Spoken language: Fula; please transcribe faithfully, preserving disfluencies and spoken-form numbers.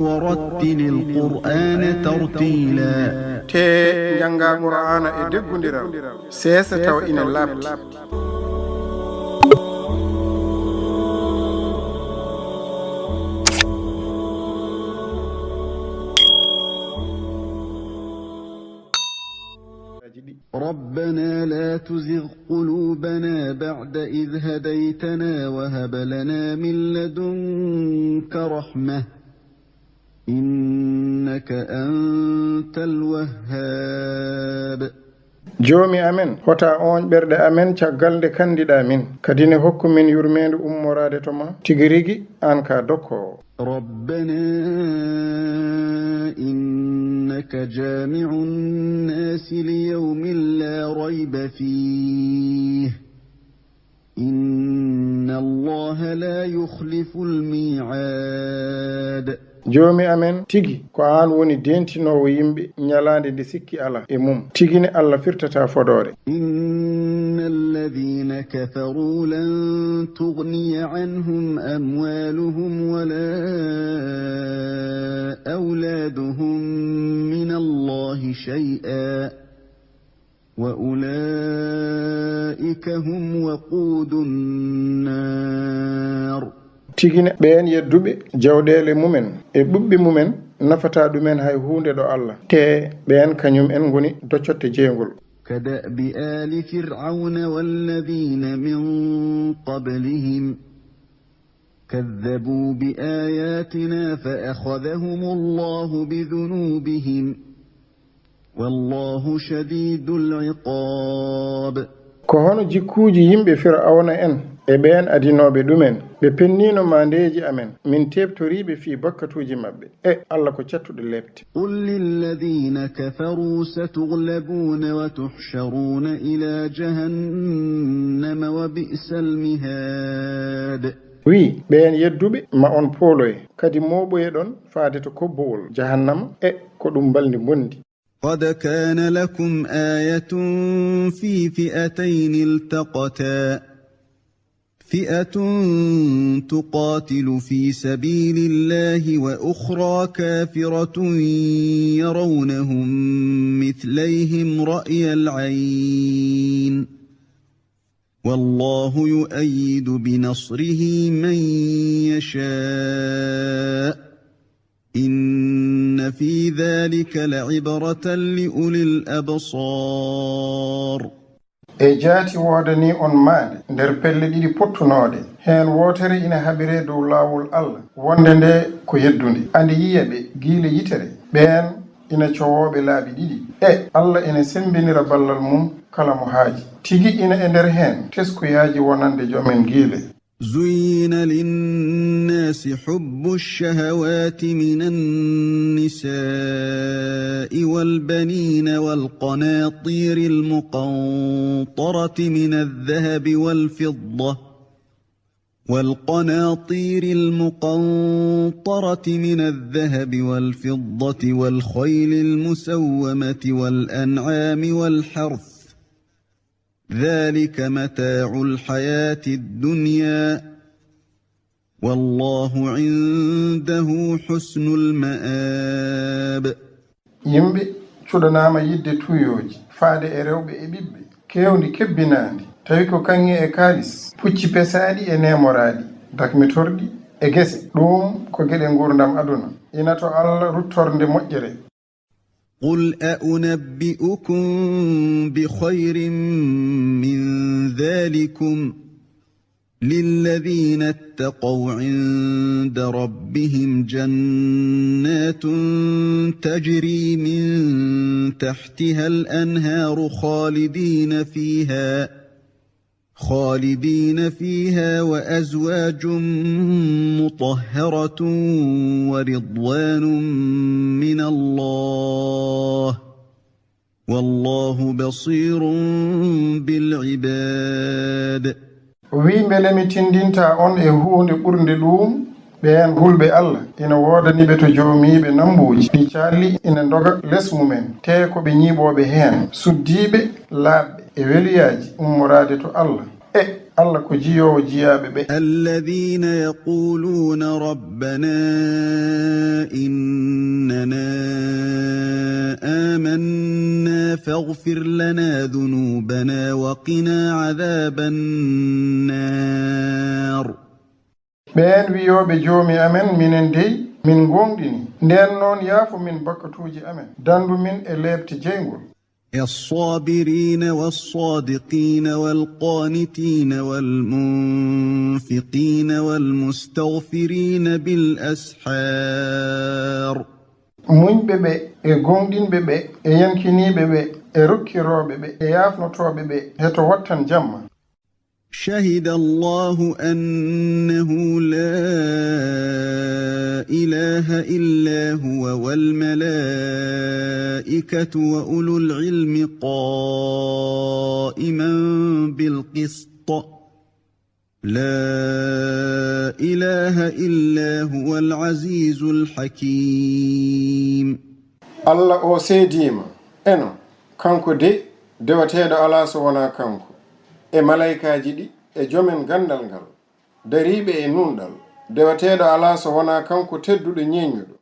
ورتل القرآن ترتيلا. Tee njanngaa Qur'aana e deggundiral, seesa tawa ina laaɓti. ربنا لا تزغ قلوبنا بعد إذ هديتنا وهب لنا من لدنك رحمة إنك أنت الوهاب. Joomi amen, hotaa ooñ ɓerɗe amen caggal nde kanndiɗaa min, kadi ne hokku min yurmeende ummoraade to ma, tigi rigi aan ka dokkoowo. ربنا إنك جامع الناس ليوم لا ريب فيه إن الله لا يخلف الميعاد. Joomi amen, tigi ko aan woni deentinoowo yimɓe ñalaande nde sikki alaa e mum, tigi ne Allah firtataa fodoore. إن الذين كفروا لن تغني عنهم أموالهم ولا أولادهم من الله شيئا وأولئك هم وقود النار. Tigi ne ɓeen yedduɓe, jawɗeele mumen e ɓuɓɓe mumen nafataa ɗumen hay huunde ɗo Allah, tee ɓeen kañum en ngoni docotte jeeyngol. كدأب آل فرعون والذين من قبلهم كذبوا بآياتنا فأخذهم الله بذنوبهم والله شديد العقاب. Ko hono jikkuuji yimɓe Fir'awna en e ɓeen adinooɓe ɗumen, ɓe penniino maandeeji amen, min teeptorii ɓe fii bakkatuuji maɓɓe. E Allah ko cattuɗo leepte. قل للذين كفروا ستغلبون وتحشرون إلى جهنم وبئس المهاد. Wii, ɓeen yedduɓe, ma on pooloye, kadi mooɓoye ɗon faade to kobbowol Jahannama, e ko ɗum mbalndi mbonndi. قد كان لكم آية في فئتين التقتا، فئة تقاتل في سبيل الله وأخرى كافرة يرونهم مثليهم رأي العين، والله يؤيد بنصره من يشاء، إن في ذلك لعبرة لأولي الأبصار. E jaati woodanii on maande nder pelle ɗiɗi pottunooɗe, heen wootere ina haɓiree dow laawol Allah, wonde nde ko yeddunde, andi yiya ɓe giile yitere, ɓeen ina cowooɓe laabi ɗiɗi. E Allah ina semmbinira ballal mum kala mo haaji. Tigi ina e nder heen teskuyaaji wonande joomen giile. زين للناس حب الشهوات من النساء والبنين والقناطير المقنطرة من الذهب والفضة، والقناطير المقنطرة من الذهب والفضة والخيل المسومة والأنعام والحرث، ذلك متاع الحياة الدنيا، والله عنده حسن المآب. Yimɓe cuɗanaama yiɗde tuuyooji, faade e rewɓe e ɓiɓɓe, keewndi kebbinaandi, tawi ko kaŋŋe e kaalis, pucci pesaaɗi e neemoraaɗi, dakmitorɗi e gese. Ɗuum ko geɗe nguurndam aduna, ina to Allah ruttorde moƴƴere. قل أنبئكم بخير من ذلكم للذين اتقوا عند ربهم جنات تجري من تحتها الأنهار خالدين فيها، خالدين فيها وأزواج مطهرة ورضوان من الله، والله بصير بالعباد. O wii, mbele mi tinndintaa on e huunde ɓurnde ɗuum? Ɓeen hulɓe Allah ina woodani ɓe to joomiiɓe nambuuji ɗi caalli ina ndoga les mumen, tee ko ɓe ñiiɓooɓe heen, suddiiɓe, laaɓɓe e weliyaaji ummoraade to Allah. E Allah ko jiyoowo jiyaaɓe ɓe. الذين يقولون ربنا إننا آمنا فاغفر لنا ذنوبنا وقنا عذاب النار. Ɓeen wiyooɓe: "Joomi amen, minen dey, min ngooŋɗini. Ndeen noon, yaafo min bakkatuuji amen, danndu min e leepte jeyngol." الصابرين والصادقين والقانتين والمنفقين والمستغفرين بالأسحار. Muñɓe ɓe, e gooŋɗinɓe ɓe, e yankiniiɓe ɓe, e rokkirooɓe ɓe, e yaafnotooɓe ɓe, heto wattan jamma. شهد الله أنه لا إله إلا هو والملائكة وأولو العلم قائما بالقسط لا إله إلا هو العزيز الحكيم. Allah o seediima, eno, kanko de, dewateeɗo alaa so wonaa kanko, e malaykaaji ɗi, e joomen ganndal ngal, dariiɓe e nuunɗal, dewateeɗo alaa so wonaa kanko tedduɗo ñeeññuɗo.